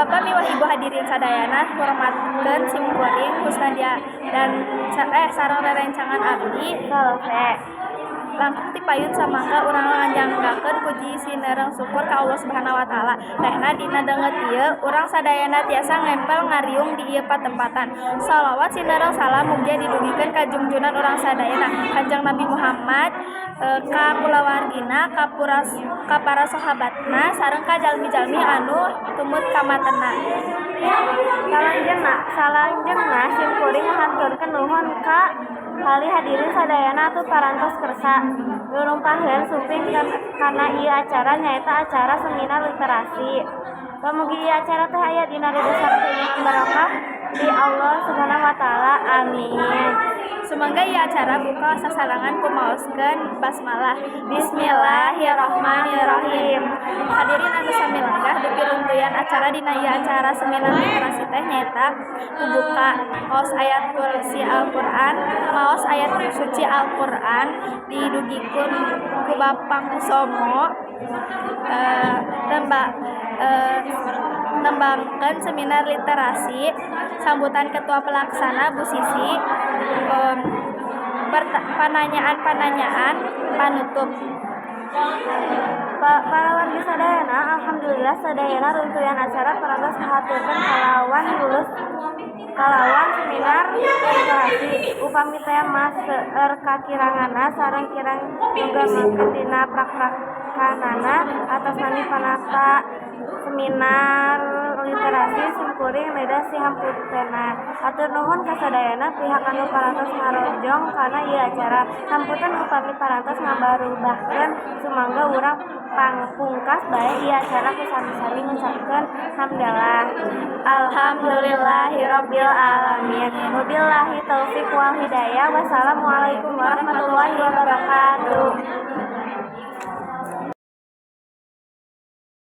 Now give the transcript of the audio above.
Bapak miwah Ibu hadirin sadayana, hormatkeun simkuring Husnadia dan sareng rerencangan abdi Salve. Langkung tipayun samangga urang nganjanggakeun puji sinereng syukur ka Allah Subhanahu wa Taala. Rehna dina danget ieu urang sadayana tiasa ngempel ngariung di ieu patempatan. Shalawat sinereng salam mugia didugikeun ka junjunan urang sadayana, Kanjeng Nabi Muhammad, ka kulawargina, ka para sahabatna, sareng ka jalmi-jalmi anu tumut kamatena. Salanjeungna simkuring ngahaturkeun nuhun ka kali hadirin sadayana anu parantos kersa nurumpaheun sumping kana ieu acara, nyaeta acara seminar literasi. Pamugi ieu acara teh aya dina ridho sareng lindungan barokah ti Allah Subhanahu wa Taala. Amin. Sumangga ieu acara buka sasarengan ku maoskeun basmalah. Bismillahirrahmanirrahim. Hadirin anu sami lenggah, dupi runtuyan acara dina ieu acara seminar literasi teh nyaeta pembuka, maos ayat kursi Al-Qur'an, maos ayat suci Al-Qur'an didugikeun ku Bapak Kusomo, nembangkeun seminar literasi, sambutan ketua pelaksana Bu Sisi, pananyaan-pananyaan, panutup. Para wargi sadayana, alhamdulillah sadayana runtuyan acara parantos kahaturkeun kalawan lulus kalawan seminar literasi. Upami teh mah seueur kakiranganna sareng kirang nyugamekeun dina prak-prakanana, atas nami panata seminar literasi simkuring neda sihapuntenna. Hatur nuhun ka sadayana pihak anu parantos ngarojong kana ieu acara. Hapunten upami parantos ngabarubahkeun. Sumangga urang pungkas bae ieu acara ku sami-sami ngucapkeun hamdalah. Alhamdulillahirabbil alamin. Wabillahi taufik wal hidayah. Wassalamualaikum warahmatullahi wabarakatuh.